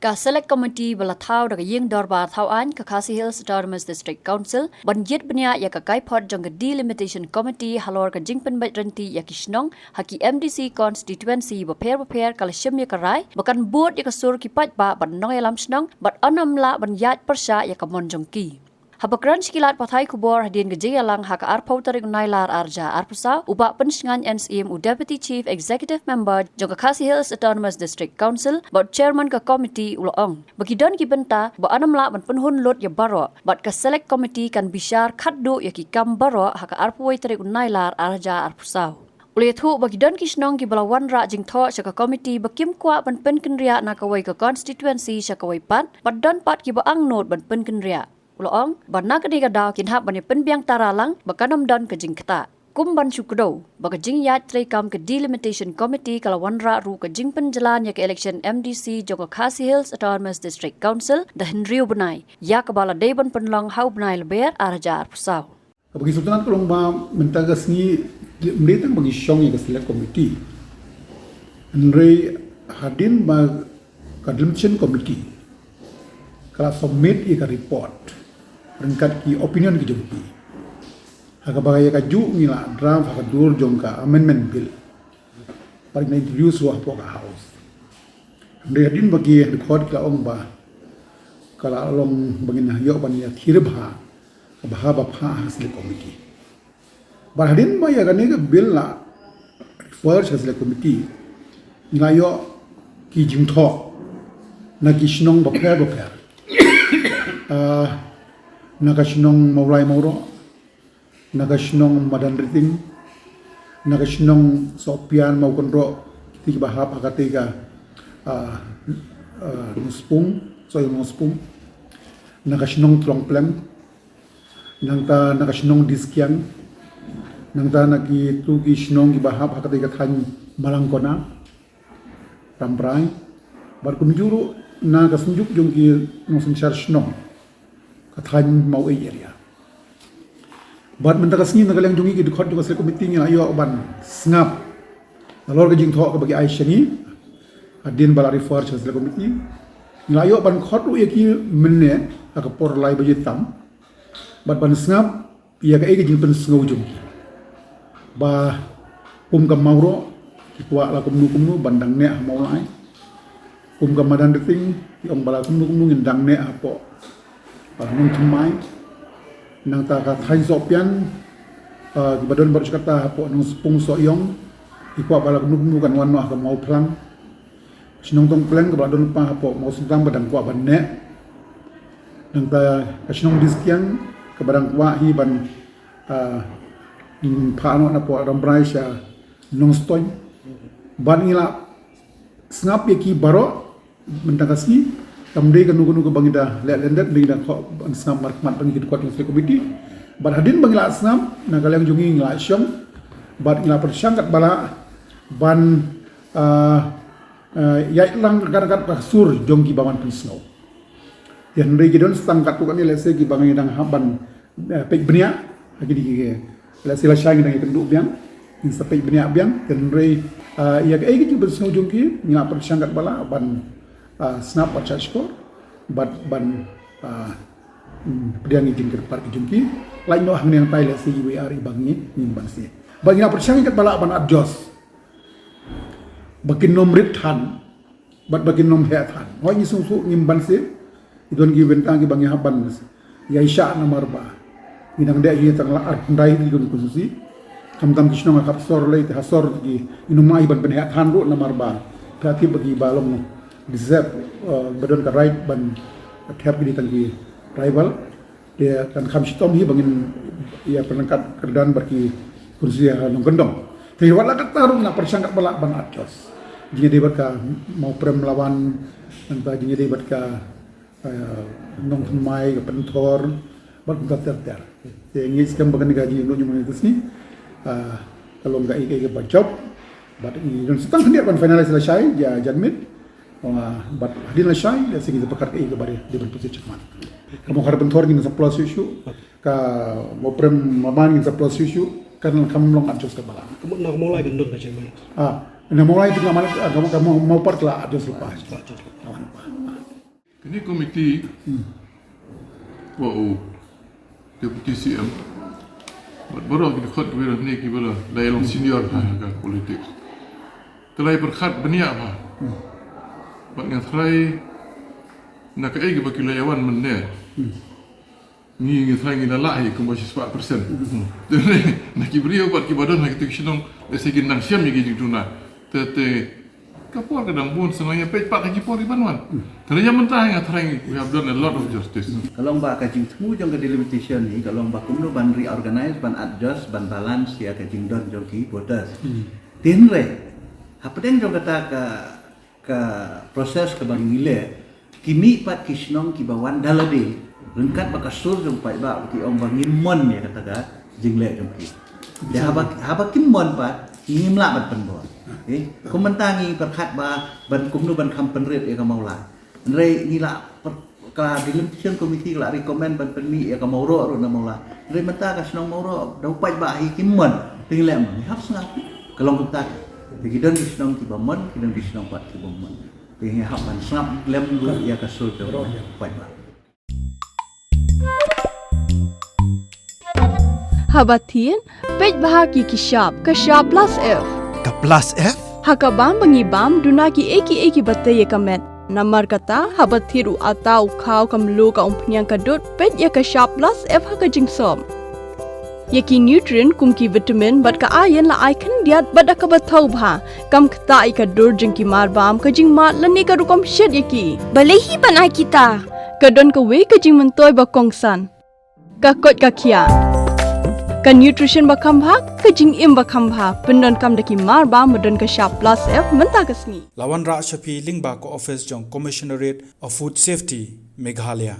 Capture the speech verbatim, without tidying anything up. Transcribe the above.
Ka Select Committee ba la thaw da ka Ïing Dorbar Thaw Aiñ ka Khasi Hills Autonomous District Council ban jied bniah ïa ka kaiphod jong ka Delimitation Committee halor ka jingpynbeit ryntih ïa ki shnong ha ki M D C constituency bapher bapher ka la shim ïa ka rai ba kan bud ïa ka sur ki paidbah bad nongïalam shnong bad ym lah ban ïaid pyrshah ïa ka mon jong ki. Haba kren sha ki lad pathai khubor hadien ka jingïalang ha ka arphew tarik u Nailar arhajar arphew saw, u Bah Pynshngain N Syiem, u Deputy Chief Executive Member jong ka Khasi Hills Autonomous District Council bad u Chairman ka committee, u la ong ba ki don ki bynta ba ym lah ban pynhun lut ïa baroh bad ka Select Committee kan bishar khatduh ïa ki kam baroh ha ka arphew wei tarik u Nailar arhajar arphew saw. U la ïathuh ba ki don ki shnong kiba la wanrah jingthoh sha ka committee ba kim kwah ban pynkynriah na kawei ka constituency sha kawei pat bad don pat kiba angnud ban pynkynriah. U la ong ba na kane ka daw kin hap ban ïa pynbiang tara lang ba kan ym don ka jingktah. Kum ban shu kdew ba ka jingïaid treikam ka Delimitation Committee ka la wanrah ruh ka jingpynjlan ïa ka election M D C jong ka Khasi Hills Autonomous District Council da hynriew bnai, ïa kaba la dei ban pynlong ha u bnai Lber arhajar arphew saw. Kaba ki sngewtynnat ka long ba mynta ka sngi ym dei tang ba ki shong ïa ka Select Committee. Hynrei hadien ba ka Delimitation Committee ka la submit ïa ka report ryngkat ki opinion ki jong ki, ha kaba ïa kajuh ngi la draft ha ka dur jong ka Amendment Bill bad ngi la introduce ruh hapoh ka House. Hynrei hadien ba ki dkhot ki la ong ba ka la long ba ngin ïoh ban ïathir bha kaba ha ba phah ha ka Select Committee. Bad hadien ba ïa kane ka bill la refer sha ka Select Committee, ngi la ïoh ki jingthoh na ki shnong bapher bapher. Ah, na ka shnong Mawlai Mawroh, na ka shnong Madanriting, na ka shnong Sohpian Mawkynroh, kiti kiba hap ha katei ka, ah, ah, Nongspung, Sohiong Nongspung, na ka shnong Trongpleng, nangta na ka shnong Diskiang, nangta na kitu ki shnong kiba hap ha katei ka thaiñ Malangkona, Rambrai, bad kumjuh ruh na ka synjuk jong ki nongsynshar shnong ka thaiñ Mawei area. Bad mynta ka sngi na ka liang jong ngi ki dkhot jong ka Select Committee ngi la ïoh ban sngap halor ka jingthoh kaba ki ai sha ngi hadien ba la refer sha ka Select Committee. Ngi la ïoh ban khot ruh ïa ki mynne ha ka por lai baje tam bad ban sngap ïa kaei ka jingpynsngew jong ki. Ba kum ka Mawroh ki kwah la kumno kumno ban dang neh ha Mawlai. Kum ka Madanriting ki ong ba la kumno kumno ngin dang neh hapoh, ba la Nongthymmai. Nangta ka thaiñ Sohpian, ah, kiba don baroh shi katta hapoh Nongspung Sohiong ki kwah ba la kumno kumno kan wan noh ha ka Mawphlang. Shnong Trongpleng kaba la don lypa hapoh Mawsynram ba dang kwah ban neh. Nangta ka shnong Diskiang kaba dang kwah hi ban, ah, mm, phah noh napoh Rambrai sha Nongstoiñ. Bad ngi la sngap ïa ki baroh mynta ka sngi. Kam dei kano kano kaba ngi da leh lyndet, ngi da khoh ban sngap markhmat ba ngi ki dkhot jong Select Committee. Bad hadien ba ngi la sngap na ka liang jong ngi ngi la shong bad ngi la pyrshang katba lah ban, ah, eh, ïaid lang ryngkat ryngkat ka sur jong kiba wan pynsngew. Te hynrei ki don sa tang katto katne lehse kiba ngi dang hap ban, eh, peit bniah ha kine ki, lehse lashai ngi dang ïakynduh biang, ngin sa peit bniah biang. Te hynrei, eh, ïa kaei ka jingpynsngew jong ki ngi la pyrshang katba lah ban, eh, sngap bad shah shkor bad ban, eh, mm, pdiang ïa ki jingkyrpad ki jong ki. Lait noh hangne hangtai lehse iwei ar iba ngi ngim banse. Bad ngi la pyrshang katba lah ban adjust ba kin ym rit than bad ba kin ym heh than. Hooid ngi sngewthuh ngim banse, ki don ki bynta kiba ngi hap ban ïaishah namar ba ngi dang dei hi tang la ar khyndai tylli ki constituency. Khamtam ki shnong ha khap sor lei te ha sor ki ngi ym ai ban pynheh than ruh namar ba phi tip ba kiba long reserve, eh, ba don ka right ban thep ki dei tang ki tribal. Te kan kham shitom hi ba ngin ïa pynlong kat kyrdan bad ki constituency ha nongkyndong. Te wat la katta ruh ngi la pyrshang katba lah ban adjust. Jingïadei bad ka Mawprem Lawan, nangta jingïadei bad ka, eh, Nongthymmai, ka Pynthor bad kumta ter ter. Te ngi skhem ba kane ka jingïakhun jong ngi mynta ka sngi, eh, ka long kaei kaei kaba jop. Bad ngi don sa tang khyndiat ban finalize lashai ïa janmiet. Bad hadien lashai lehse ngin sa pyrkhat kaei kaba dei ban pynshai shakhmat. Ka Mawkhar Pynthor ngin sa pynlong shuh shuh. Ka Mawprem Lawan ngin sa pynlong shuh shuh. Kan kham long adjust katba lah. Ka mut na ka Mawlai kan don ka jingmai. Ah, Na Mawlai tu ka Mawlai, ka Mawlai, ka Mawlai, Mawlai Park la adjust lepas. Kane ka komiti, wa u Deputy C M, bad baroh ki dkhot ki ba ïa ne ki ba la, la ïa long senior ha ka politics. Te la ïa pyrkhat bniah bha. Bad nga tharai na kaei kaba ki la ïa wan mynne, ngi, ngi tharai ngi la lah hi kumba shispah percent. Te na ki briew bad ki ba don ha kito ki shnong, lehse kin nang shem ïa ki jingduna. Te, te ka por ka dang bun, sngewbha ïa peit pat ha ki por ki ban wan. Te ïa mynta nga tharai we have done a lot of justice. Ka long ba ka jingthmu jong ka delimitation hi ka long ba kumno ban reorganize, ban adjust, ban balance ïa ka jingdon jong ki voters. Tynrai hapdeng jong kata ka, ka process kaba ngi leh, ki mih pat ki shnong kiba wan da lade, ryngkat bad ka sur jong paidbah, ki ong ba ngim mon ïa kata ka jingleh jong ki. Te haba, haba kim mon pat, ngim lah ban pynbor. Eh, kum mynta ngi pyrkhat ba ban kumno ban kham pynrit ïa ka Mawlai. Hynrei ngi la per-, ka delimitation committee ka la recommend ban pynmih ïa ka Mawroh ruh na Mawlai. Hynrei mynta ka shnong Mawroh da u paidbah hi kim mon. Te ngi leh mon, ngi hap sngap. Ka long kumta. Te ki don ki shnong kiba mon, ki don ki shnong pat kiba mon. Te ngi hap ban sngap lem ruh ïa ka sur jong u paidbah. Haba thied, peit bha ki ki shap, ka shap plus F. Ka plus F? Ha ka bam ba ngi bam, duna kiei kiei kiba tei ïa ka met. Namar kata, haba thied u atta, u khaw, ka mluh, ka umphniang, ka dud, peit ïa ka shap plus F ha ka jingsop. Ïa ki nutrient kum ki vitamin bad ka iron la ai khyndiat bad da kaba thaw bha. Kam ktah ïa ka dur jong ki mar bam, ka jingmad lane ka rukom shet ïa ki. Balei hi ban ai kita? Ka don kawei ka jingmyntoi ba kongsan. Ka koit ka khiah. Ka nutrition ba kham bha, ka jingim ba kham bha. Pyndonkam da ki mar bam ba don ka shap plus F mynta ka sngi. La wanrah sha phi lyngba ka office jong Commissionerate of Food Safety, Meghalaya.